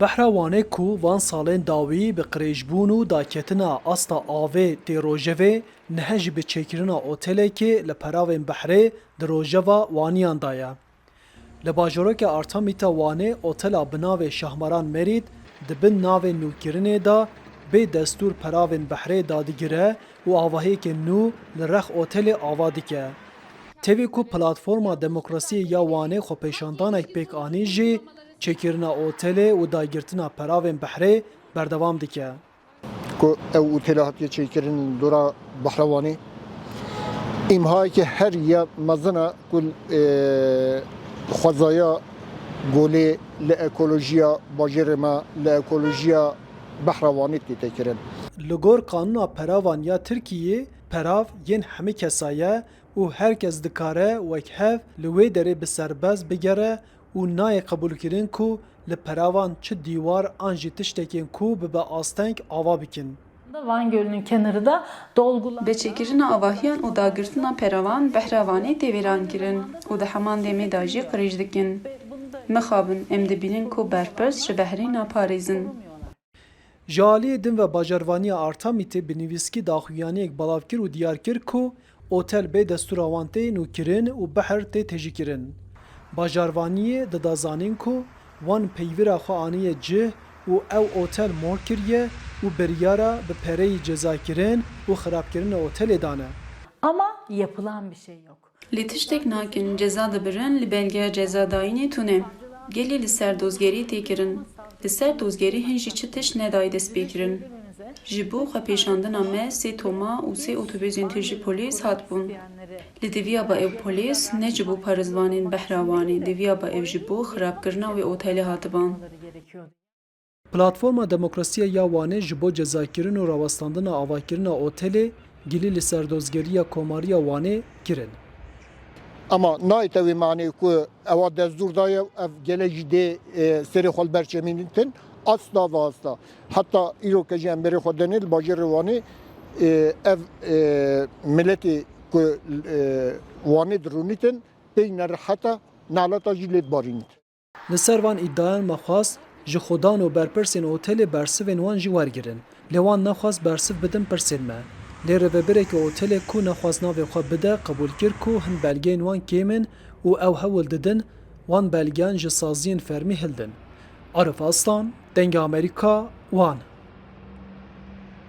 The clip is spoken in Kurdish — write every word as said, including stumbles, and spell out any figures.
Behra Wanê ku van salên dawî bi qirêjbûn û daketina asta avê tê rojevê, niha jî bi çêkirina otelekê li peravên behrê di rojeva Waniyan de ye. Li bajoreke Artemîta Wanê otela bi navê Şahmaran Merît di bin navên nûkirinê de bê destûr peravên behrê dadigire û avahiyeke nû li rex otelê ava dike. Tevî ku Platforma Demokrasiyê ya Wanê xwepêşandanek pêk anî jî, çêkirina otelê û dagirtina peravên behrê berdewam dike. Ku ew otela hatiye çêkirin li dora Behra Wanê. Îmhayeke her ya mezin e ku, e, xwezaya golê li ekolojiya bajêrê me, li ekolojiya Behra Wanê tête kirin. Li gor Qanûna Peravan ya Tirkiyê, perav yên hemî kesa ye û her kes dikare wek hev li wê derê bi serbest bigere û nayê qebûlkirin ku li peravan çi dîwar an jî tiştekên ku bibe asteng ava bikin. Van Gölü'nün kenarı da dolgular. Bi çêkirina avahiyan û dagirtina peravan Behra Wanê tê vêrankirin û di heman demê de jî qirêj dikin. Mixabin, em dibînin ku berpirs ji behrê naparêzin. Ji aliyê din ve Bajarvaniya Artemîtê bi nivîskî daxuyaniyek belav kir û diyar kir ku otel bê destûra wan tê nûkirin û behr tê tejîkirin. Bajarvaniyê dida zanîn ku wan peyvira xwe aniye cih û ew otel mor kiriye û biryara bi pereyî cezakirin û xirabkirina otelê dane. Ama yapılan bir şey yok. Lê tiştek nakin, ceza dibirin, li belgeya cezadayînê tune. Gelî li ser dozgerî tê kirin. Li ser dozgerî hin jî çi tişt nedayê destpêkirin. Ji bo xwepêşandina me sê toma û sê otobusên tijî polîs hatibûn. Lê diviya ba ew polîs ne ji bo parêzvanên Behra Wanê, diviya ba ew ji bo xirabkirina wê otelê hatiban. Platforma Demokrasiyê ya Wanê ji bo cezakirin û rawestandina avakirina otelê gilî li ser dozgeriya Komariya Wanê kirin. Ama nayê te wê manê ku ewa destûr daye, ev gele jî dê, e, serê xwe li ber çemînîtin, asla ve asla. Heta îro ke jî em berê xwe denê li bajêrê Wanê, e, ev, e, miletê ku, e, Wanê dirûnîtin, pey neriheta nalata jî lê dibarînîtin. Li ser van îdiayan me xwest ji xudan û berpirsên otelê bersivên wan jî wergirin. Lê wan nexwest bersiv bidin pirsên me. Lê rêvebirekî otelê ku nexwest navê xwe bide, qebûl kir ku hin belgeyên wan kêm in û ew hewl didin wan belgeyan ji saziyên fermî hildin. Arif Aslan, Dengê Amerîka, Wan.